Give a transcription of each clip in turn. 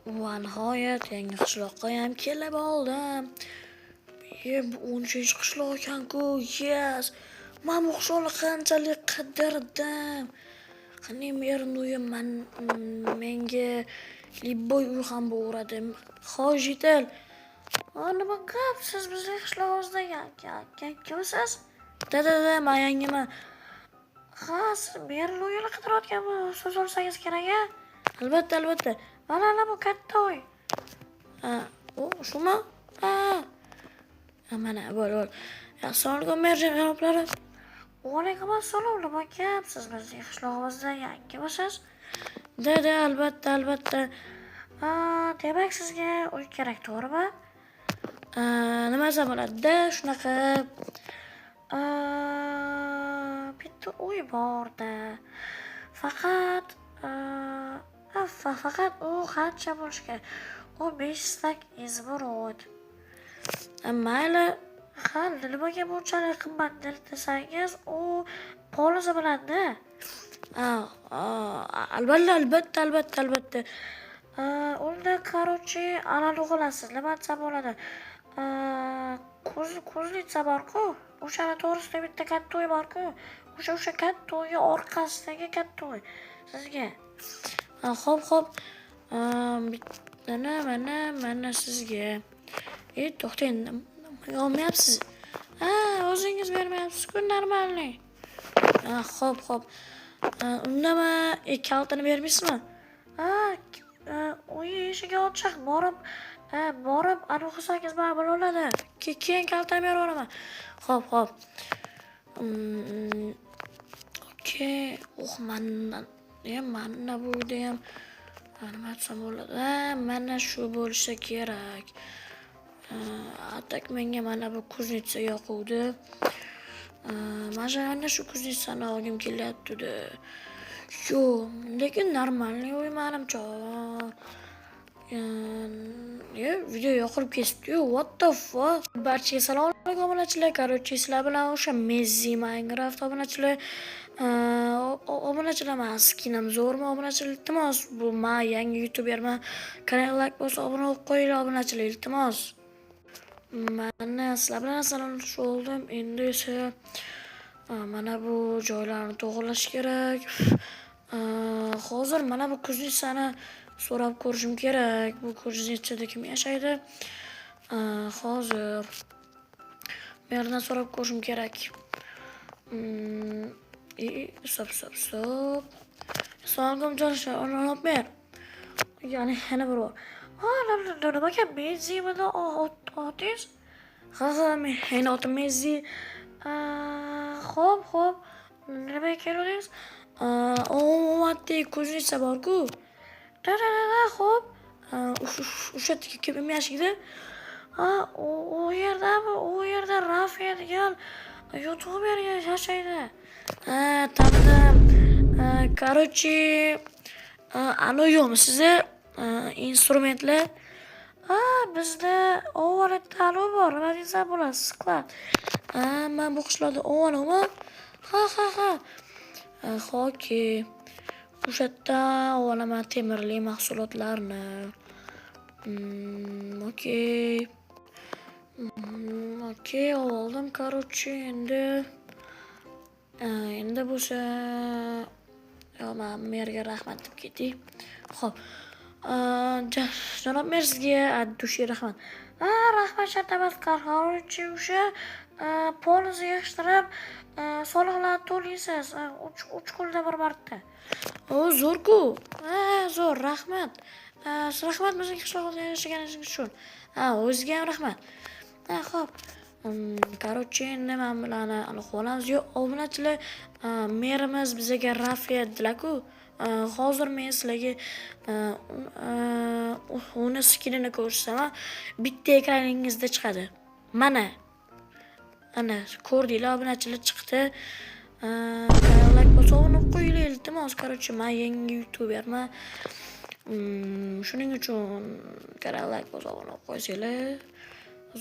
Va nihoyat yangi qishloqqa ham kelib oldim. Bu 13-qishloq ekan-ku. Yes. Men bu qishloqni qanchalik qidirdim. Qani merni uyim, menga любой uy ham bo'g'radi. Xo'sh, Jitel. Nima gap, siz bizning qishlog'imizda kimsiz? Da, men yangiman. Ha, siz merni uyini qidirayotgan so'z olsangiz kerak-a? Albatta, albatta. Mana bu katta uy. Ha, u shumi? Ha. Mana, bo'l, bo'l. Assalomu alaykum, mer janoblari. Alaykum assalom, nima gap? Siz bizning qishlog'imizda yangimisiz? Da, albatta, albatta. Ha, demak sizga uy kerak, to'g'rimi? Nima desam bo'ladi-da, shunaqa bitta uy bor-da. Faqat faqat u qancha bo'lishi kerak? U 5 стак изумруд. Mayli, ha, nimaga bunchalik qimmat desangiz, u polizi bilan-da. Albatta, albatta, albatta, albatta. Unda, короче, anavi qilasiz, nima desam bo'ladi? Кузница bor-ku, o'shani to'g'risida bitta katta uy bor-ku. O'sha katta uyni orqasidagi katta uy sizga. Xo'p, xo'p. Mana, mana, mana sizga. To'xtang, nimaga olmayapsiz? Ha, o'zingiz bermayapsiz-ku, нормальный. Xo'p, xo'p. Unda man kalitini bermaysizmi? Ha, uy eshigi ochiq, borib anavi qilsangiz baribir bo'ladi. Keyin kalitini beraveraman. Xo'p, xo'p. Okey. Oh, mana bu uyda ham nima desam bo'ladi? Ha, mana shu bo'lishi kerak. А так menga mana bu кузница yoquvdi. Mana shu кузница ni olgim kelyapti-da. Yo'q, lekin нормальный uy manimcha. Video yoqilib ketibdi-yu. What the fuck? Barchaga assalomu alaykum, obunachilar. Короче, sizlar bilan o'sha Mezzi Minecraft, obunachilar. Obunachilar, mani skinim zo'rmi, obunachilar? Iltimos, bu men yangi youtuberman. Kanalga like bo'lsa, obuna bo'lib qo'yinglar, obunachilar, iltimos. Mana sizlar bilan salomlashib oldim. Endi esa mana bu joylarni to'g'irlash kerak. Hozir mana bu кузница ni so'rab ko'rishim kerak. Bu кузница da kim yashaydi? Hozir bu yerdan so'rab ko'rishim kerak. Стоп, стоп, стоп. Assalomu alaykum, janob mer. Ya'ni yana bir bor. Ha, nima gap? Mezzimidi otingiz? Ha, meni otim Mezzi. Xo'p, xo'p. Nimaga keluvdingiz? Omadli кузница bor-ku. Da, xo'p. O'sha yerda kim yashaydi? Ha, u yerdami? U yerda Rafiya degan youtuber yashaydi. Ha, tanidim. Короче, anavi yo'qmi sizda instrumentlar? Ha, bizda overheadda anavi bor. Nima desam bo'ladi? Склад. Ha, man bu qishloqda olaman. Ha. Hoki. O'sha yerdan olaman temirli mahsulotlarni. Okey. Okey, oldim, короче, endi bo'lsa, yo, man merga rahmat deb ketay. Xo'p. Janob mer, sizga от души rahmat. Ha, rahmat shart emas, короче, o'sha polni yig'ishtirib, soliqlarni to'laysiz 3 kunda bir marta. O, zo'r-ku. Ha, zo'r, rahmat. Rahmat bizning qishlog'imizda yashaganingiz uchun. Ha, o'zizga ham rahmat. Ha, xo'p. Короче, endi men bilan aloqa olamiz. Yo'q, obunachilar, merimiz bizaga Rafiya dedilar-ku. Hozir men sizlarga uni skinini ko'rsataman. Bitta ekraningizda chiqadi. Mana. Ana, ko'rdinglar, obunachilar, chiqdi. Like bosib obuna qo'yinglar, iltimos. Короче, men yangi youtuberman. Shuning uchun kanalga like bosib obuna qo'ysanglar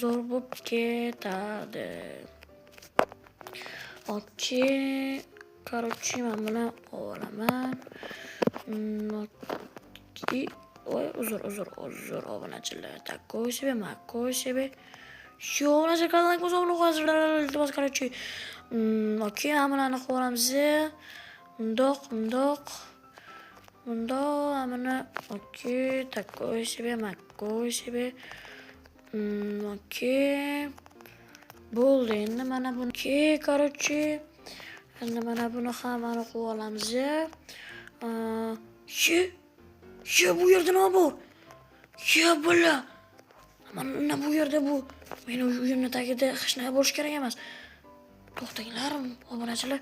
zo'r bo'lib ketadi. Okey. Короче, men buni olaman. Okey. Voy, uzr, uzr, uzr, obunachilar. Такой себе, макой себе. Yo'q, obunachilar, kanalga obuna qo'yasiz. Iltimos, короче. Okey, bularni qilib olamiz. Bundoq, bundoq. Bundoq, mana, okey, такой себе, макой себе. Okey. Bo'ldi, endi mana buni, okey, короче. Endi mana buni hammani qilib olamiz. Ye, ye, bu yerda nima bor? Ye, bola. Mana bu yerda, bu meni uyimni tagida hech nima bo'lishi kerak emas. To'xtanglar, obunachilar.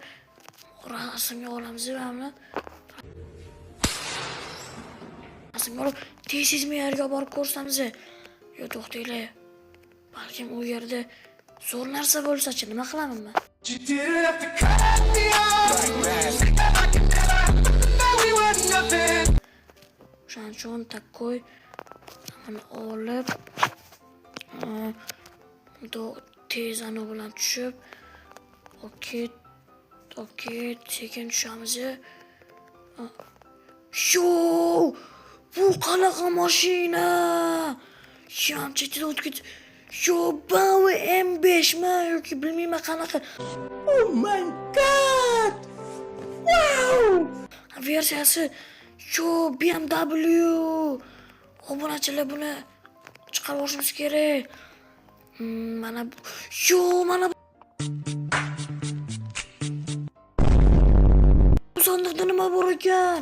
Rasmga olamiz mana. Rasmga olib, tez-tez men yerga borib ko'rsamiz. Yo, to'xtanglar. Balkim u yerda zo'r narsa bo'lsa-chi, nima qilaman men? You didn't have to cut me off. Like you never thought we were nothing. O'shaning uchun такой buni olib, bundoq tez anavi bilan tushib, okey, okey, sekin tushamiz. Shu, bu qanaqa mashina? Yam chetida o'tib ketdi. Yo, BMW M5 mi yoki bilmayman qanaqa. Oh my God! Wow! Versiyasi. Yo, BMW. Obunachilar, buni chiqarib olishimiz kerak. Mana bu. Yo, mana bu sandiqda nima bor ekan?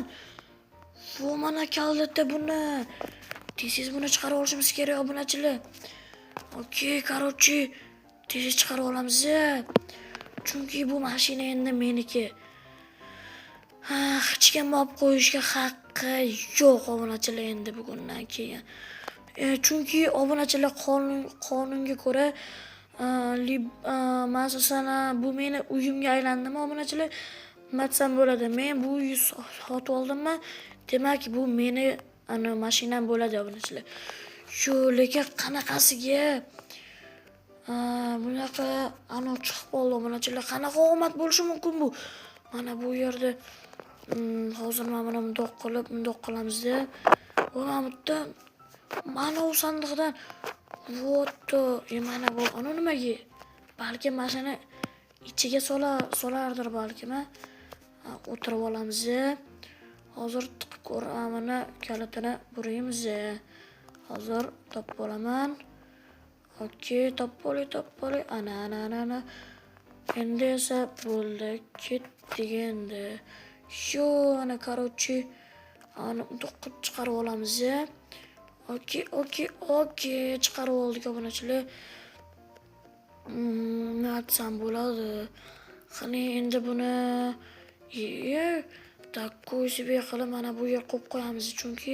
Vo, mana kalitda buni. Tez buni chiqarib olishimiz kerak, obunachilar. Okey, короче, tez chiqarib olamiz. Chunki bu mashina endi meniki. Ha, hech kim olib qo'yishga haqqi yo'q, obunachilar, endi bugundan keyin. Chunki obunachilar, qonunga ko'ra, masalan, bu meni uyimga aylandimi, obunachilar? Nima desam bo'ladi? Men bu uyni sotib oldimmi? Demak, bu meni ana mashinam bo'ladi, obunachilar. Shu, lekin qanaqasiga bunaqa anavi chiqib qoldi, obunachilar? Qanaqa omad bo'lishi mumkin bu? Mana bu yerda hozir mana buni bundoq qilib, bundoq qilamizda. Va mana bu yerda mana u sandiqdan, вот, mana bu ana nimaga? Balkim mashina ichiga solardir balkim, ha? Ha, o'tirib olamiz. Hozir tiqib ko'ramini, kalitini buraymiz. Hozir topib olaman. Okey, topib olay, topib olay. Ana, ana, ana, ana. Endi esa bo'ldi, ketdik endi. Shu, ana, короче, ana bundoq qilib chiqarib olamiz. Okey, okey, okey, chiqarib oldik, obunachilar. Nima desam bo'ladi? Qani endi buni, ye, такой себе qilib mana bu yerga qo'yib qo'yamiz, chunki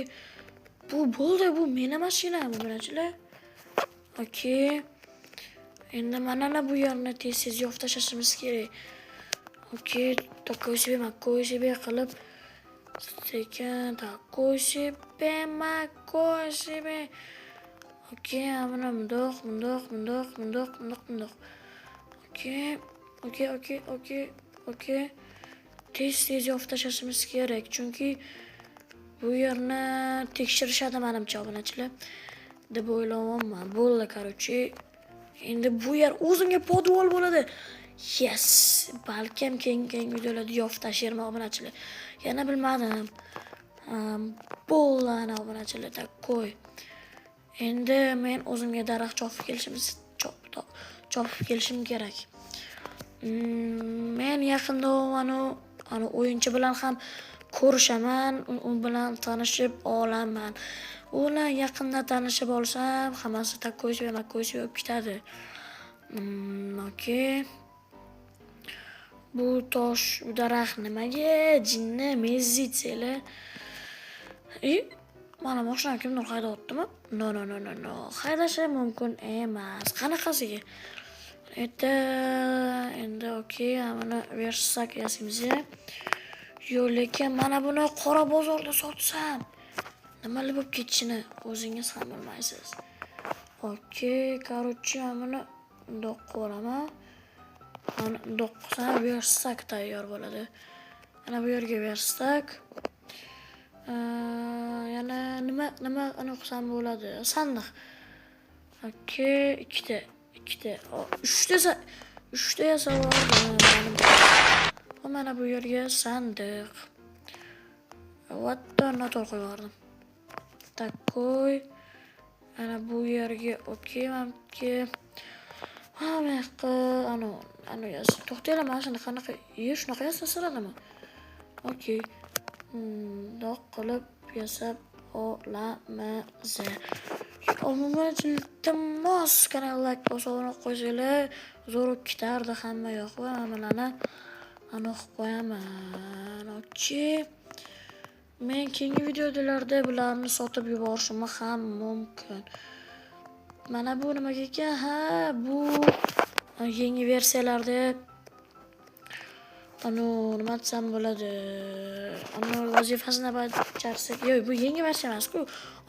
bu bo'ldi, bu meni mashinam, obunachilar. Okey. Endi mana bu yerni tez-tez yopib tashlashimiz kerak. Okey, такой себе, макой себе qilib sekin, такой себе, макой себе. Okey, mana bundoq, bundoq, bundoq, bundoq, bundoq, bundoq. Okey, okey, okey, okey, okey. Tez-tez yopib tashlashimiz kerak, chunki bu yerni tekshirishadi manimcha, obunachilar, deb o'ylayapman. Bo'ldi, короче. Endi bu yer o'zimga podval bo'ladi. Yes, balkim keyingi videolarda yopib tashlarman, obunachilar. Yana bilmadim. Bo'ldi, ana, obunachilar, такой. Endi men o'zimga daraxt chopib kelishim kerak. Men yaqinda ana o'yinchi bilan ham ko'rishaman, u bilan tanishib olaman. U bilan yaqinda tanishib olsam, hammasi такой себе, макой себе bo'lib ketadi. Okey. Bu tosh, bu daraxt nimaga? Jinni mezitsanglar. И mana mashinani kimdir haydayaptimi? No, no, no, no, no. Haydashi mumkin emas. Qanaqasiga? Endi, endi okey, mana верстак yasaymiz. Yo'q, lekin mana buni qora bozorda sotsam, nimalar bo'lib ketishini o'zingiz ham bilmaysiz. Okey, короче, buni bundoq qilib olaman. Mana bundoq qilsam, верстак tayyor bo'ladi. Mana bu yerga верстак. Yana nima nima anaqa qilsam bo'ladi? Sandiq. Okey, ikkita, ikkita, uchta, uchta yasab oldim. Mana bu yerga sandiq. What the, noto'g'ri qo'yib yubordim. Такой. Mana bu yerga, okey, mana bu yerga. Ha, bu yoqqa anu anu yas. To'xtanglar, mana shuni qanaqa, shunaqa yasasaladimi? Okey. Bundoq qilib yasab olamiz. Umuman, iltimos, kanalga like bosib, obuna qo'ysanglar, zo'r bo'lib ketardi hamma yoq. Va mana bularni anaqa qilib qo'yaman. Okey. Men keyingi videolarda bularni sotib yuborishim ham mumkin. Mana bu nimaga ekan? Ha, bu yangi versiyalarda anu nima desam bo'ladi? Anu vazifasini bajarsak, yo'q, bu yangi versiya emas-ku.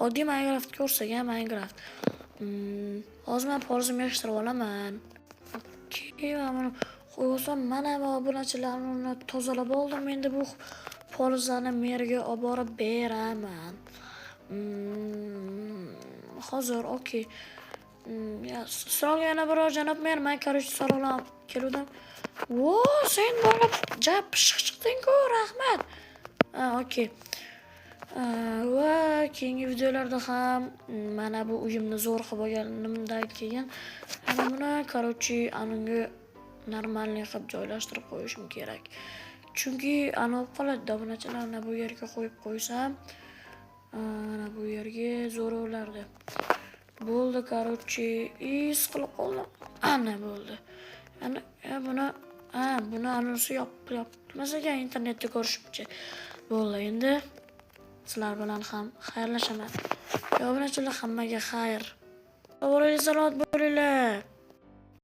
Oddiy Minecraft ko'rsak ham Minecraft. Hozir men polizimni yig'ishtirib olaman. Okey, mana buni qo'yib olsam, mana bu obunachilarni tozalab oldim. Endi bu polizlarni merga olib borib beraman. Hozir, okey. Ya, so'rang yana biror, janob mer, men, короче, so'roqlar olib keluvdim. Vo, sen bola ja pishiq chiqding-ku, rahmat. Ha, okey. Va keyingi videolarda ham mana bu uyimni zo'r qilib olganimdan keyin mana buni, короче, anunga нормальный qilib joylashtirib qo'yishim kerak. Chunki anavi bo'lib qoladi, obunachilarni bu yerga qo'yib qo'ysam, mana bu yerga zo'r bo'lardi. Bo'ldi, короче, siqilib qoldim. Ana, bo'ldi. Ana buni, ha, buni anonsi yopilmas ekan internetda ko'rishimcha. Bo'ldi, endi sizlar bilan ham xayrlashaman. Obunachilar, hammaga xayr. Sog' salomat bo'linglar.